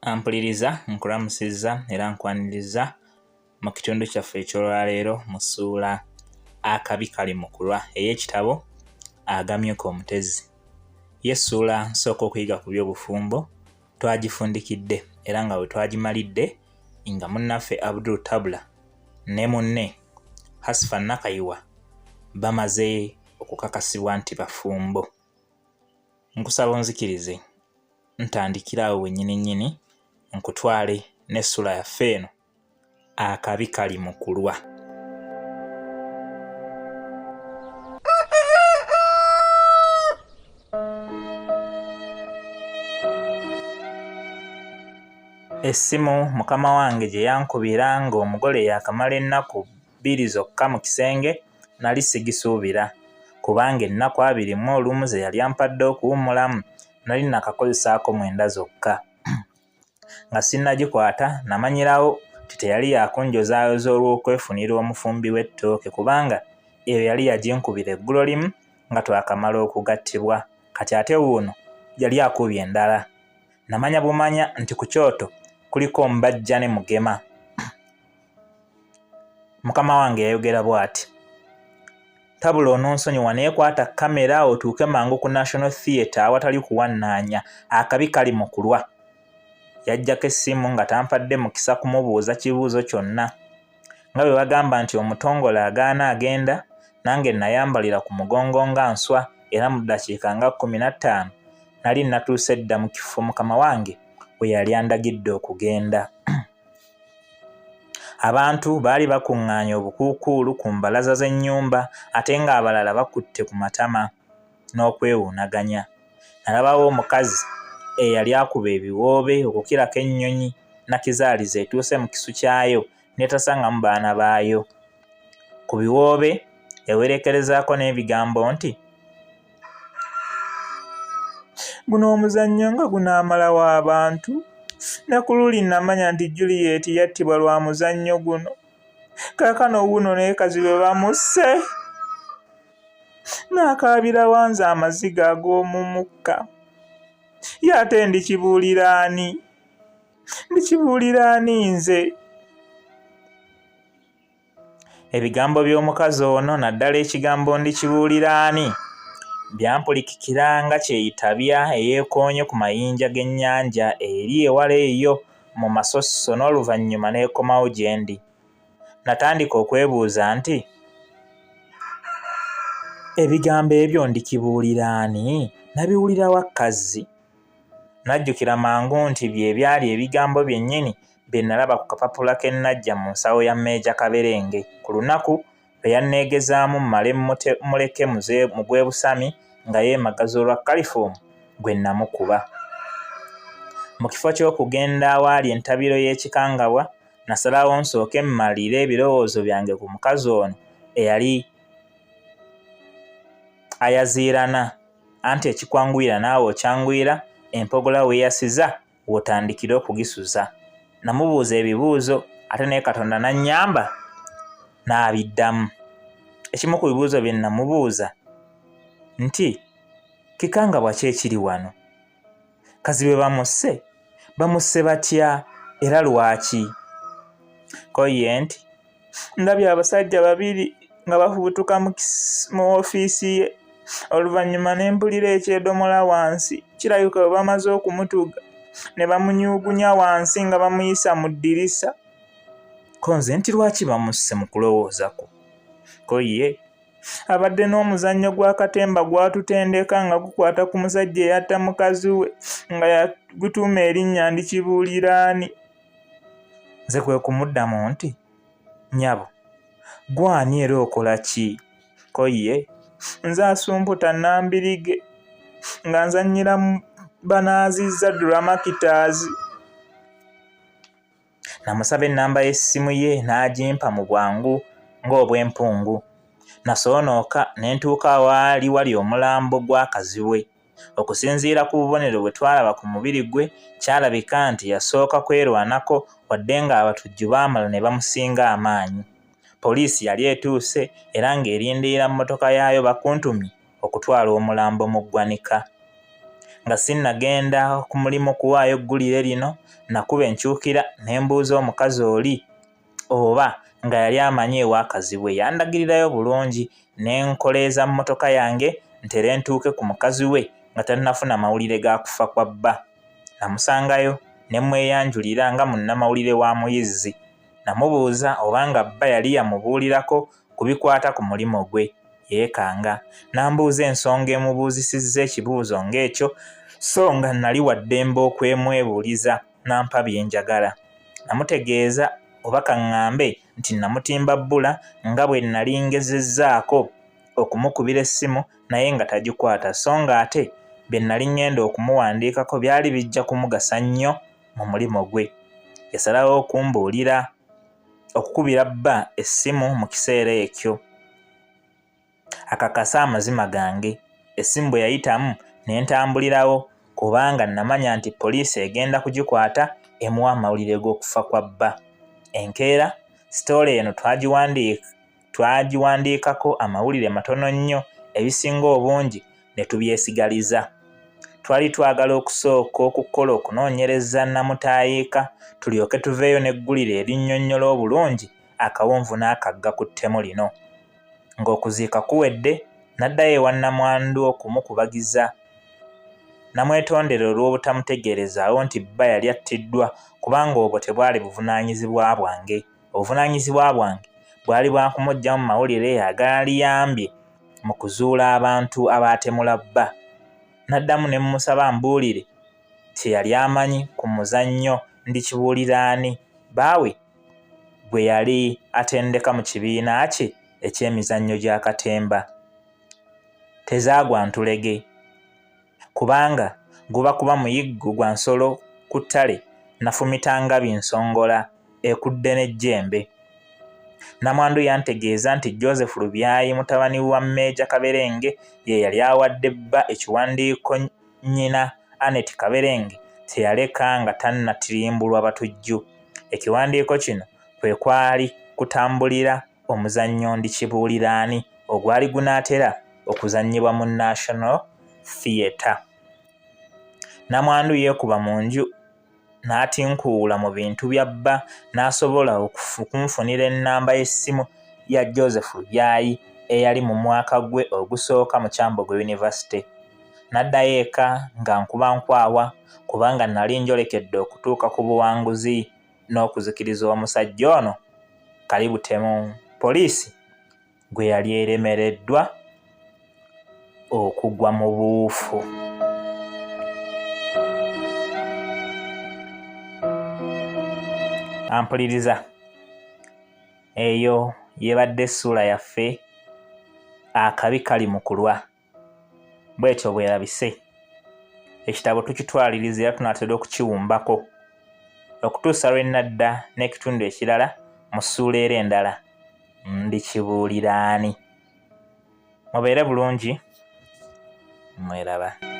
Ampuliriza nkulamusizza era nkwanirizza mu kitundu kyaffe eky'olwaleero mu ssuula Akabi kali mu kulwa ey'ekitabo Agamyuka Omutezi. Ye ssuula nsooka okuyiga ku by'obufumbo twagifundikidde era nga we twagimalidde nga munnaffe Abdul Tabula ne munne Hasfa Nakayiwa bamaze okukakasibwa nti bafumbo. Nkusaba onzikirize ntandikire awo wennyini nnyini nkutwale n'essula yaffe eno akabi kali mu kulwa. Essimu mukama wange gye yankubira ng'omugole yaakamala ennaku bbiri zokka mu kisenge nali sigisuubira kubanga ennaku 21 ze yali ampadde okuwummulamu nali nakakozesaako mwenda zokka. Nga sinnagikwata namanyirawo nti teyali yakunjozaayoza olw'okwefunira omufumbi w'ettooke kubanga eyo yali yaginkubira eggulo limu nga twakamala okugattibwa kati ate wuuno yali akubye endala. Namanya bumanya nti ku kyoto kuliko Mbajja ne Mugema. Mukama wange yayogera bw'ati, Tabula ononsonyiwa naye kwata kkamera otuuke mangu ku National Theatre awatali kuwannaanya, akabi kali mu kulwa. Yaggyako essimu nga tampadde mukisa kumubuuza kibuuzo kyonna. Nga bwe bagamba nti omutongole agaana agenda, nange nayambalira ku mugongo nga nswa era mu ddakiika nga 15 nali natuuse dda mu kifo mukama wange we yali andagidde okugenda. Abantu baali bakuŋŋaanye obukuukuulu ku mbalaza z'ennyumba ate ng'abalala bakutte ku matama n'okwewuunaganya. Nalabawo omukazi eyali akuba ebiwoobe okukirako ennyonyi nakizaaliza etuuse mu kisu kyayo n'etasangamu baana baayo. Ku biwoobe yawereekerezaako n'ebigambo nti, Guno omuzannyo nga gunaamalawo abantu! Ne ku luli namanya nti Juliet yattibwa lwa muzannyo guno. Kaakano wuuno ne Kazibwe bamusse! Naakaabira wa nze amaziga ag'omu mukka? Ye ate ndikibuulira ani? Ndikibuulira ani nze? Ebigambo by'omukazi ono naddala ekigambo ndikibuulira ani byampulikikira nga kyeyitabya eyeekoonye ku mayinja g'ennyanja eri ewala eyo mu masosso n'oluvannyuma n'ekomawo gye ndi. Natandika okwebuuza nti, Ebigambo ebyo ndikibuulira ani? Nabiwulira wa Kazzi? Najjukira mangu nti bye byali ebigambo byennyini bye nalaba ku kapapula ke naggya mu nsawo ya Meeja Kaberenge ku lunaku lwe yanneegezaamu mmale mmuleke mu gw'e Busami nga yeemagaza olwa kalifoomu gwe namukuba. Mu kifo ky'okugenda awaali entabiro y'ekikangabwa, nasalawo nsooke mmalire ebirowoozo byange ku mukazi ono eyali ayaziirana anti ekikwanguyira naawe okyanguyira, empogola weeyasiza w'otandikira okugisuza. Namubuuza ebibuuzo ate naye Katonda n'annyamba n'abiddamu. Ekimu ku bibuuzo bye namubuuza nti, Kikangabwa ki ekiri wano? Kazibwe bamusse? Bamusse batya era lwaki? Ko ye nti, Ndabye abasajja babiri nga bafubutuka mu ofiisi ye oluvannyuma ne mpulira ekyedomola wansi. Kirabika bwe bamaze okumutuga ne bamunyuugunya wansi nga bamuyisa mu ddirisa. Ko nze nti lwaki bamusse mu kulowooza kwo? Ko ye abadde n'omuzannyo gwa katemba gw'atutendeka nga gukwata ku musajja eyatta mukazi we nga yagutuuma erinnya Ndikibuulira ani. Nze kwe kumuddamu nti, Nnyabo, ggwe ani era okola ki? Ko ye, Nze Asumputa Nambirige nga nzannyira mu Banaazizza Dramakitaazi. Namusaba ennamba y'essimu ye n'agimpa mu bwangu ng'obw'empungu. Nasoonooka ne ntuuka awaali wali omulambo gwa Kazibwe. Okusinziira ku bubonero bwe twalaba ku mubiri gwe, kyalabika nti yasooka kwerwanako wadde ng'abatujju baamala ne bamusinga amaanyi. Poliisi yali etuuse era ng'erindirira mmotoka yaayo bakuntumye okutwala omulambo mu ggwanika. Nga sinnagenda ku mulimu kuwaayo ggulire lino, nakuba enkyukira ne mbuuza omukazi oli oba nga yali amanyi ewa Kazibwe. Yandagirirayo bulungi ne nkoleeza mmotoka yange ntere ntuuke ku mukazi we nga tannafuna mawulire ga kufa kwa bba. Namusangayo ne mmweyanjulira nga munnamawulire wa Muyizzi. Namubuuza oba nga bba yali yamubuulirako ku bikwata ku mulimu gwe. Yeekanga n'ambuuza ensonga emubuuzisizza ekibuuzo ng'ekyo so nga nnali wa ddembe okwemwebuuliza n'ampa bye njagala. Namutegeeza oba kaŋŋambe nti namutimba bbula nga bwe nnali ngezezzaako okumukubira essimu naye nga tagikwata so ng'ate bye nnali ŋŋenda okumuwandiikako byali bijja kumugasa nnyo mu mulimu gwe. Yasalawo okumbuulira okukubira bba essimu mu kiseera ekyo akakase amazima gange. Essimu bwe yayitamu ne ntambulirawo kubanga namanya nti poliisi egenda kugikwata emuwa amawulire g'okufa kwa bba. Enkeera sitoole eno twagiwandiikako amawulire matono nnyo ebisinga obungi ne tubyesigaliza. Twali twagala okusooka okukola okunoonyereza nnamutaayiika tulyoke tuveeyo n'eggulire erinnyonnyola obulungi akawonvu n'akagga ku ttemu lino. Ng'okuziika kuwedde, naddayo ewa nnamwandu okumukubagiza. Namwetondera olw'obutamutegeerezaawo nti bba yali attiddwa kubanga obwo tebwali buvunaanyizibwa bwange. Obuvunaanyizibwa bwange bwali bwa kumuggyamu mawulire agaaliyambye mu kuzuula abantu abaatemula bba. Naddamu ne mmusaba ambuulire kye yali amanyi ku muzannyo Ndikibuulira Ani bbaawe gwe yali atendeka mu kibiina kye eky'emizannyo gya katemba. Tezaagwa ntulege kubanga guba kuba muyiggo gwa nsolo ku ttale nafumita ngabi nsongola ekudde n'ejjembe. Nnamwandu yantegeeza nti Joseph Lubyayi mutabani wa Meeja Kaberenge ye yali awadde bba ekiwandiiko nnyina Annet Kaberenge kye yaleka nga tannatirimbulwa batujju. Ekiwandiiko kino kwe kwali kutambulira omuzannyo Ndikibuulira Ani ogwali gunaatera okuzannyibwa mu National Theatre. Nnamwandu yeekuba mu nju n'atinkuula mu bintu bya bba n'asobola okunfunira ennamba y'essimu ya Joseph Lubyayi eyali mu mwaka gwe ogusooka mu Kyambogo University. Naddayo eka nga nkuba nkwawa kubanga nali njolekedde okutuuka ku buwanguzi n'okuzikiriza omusajja ono kalibutemu poliisi gwe yali eremereddwa okugwa mu buufu. Ampuliriza, eyo yebadde essuula yaffe akabi kali mu kulwa bwetyo bwerabise. Ekitabo tukitwaliriza era tunaatera okukiwumbako okutuusa lwe nnadda n'ekitundu ekirala mu ssuula era endala. Ndikibuulira ani? Mubeere bulungi, mweraba.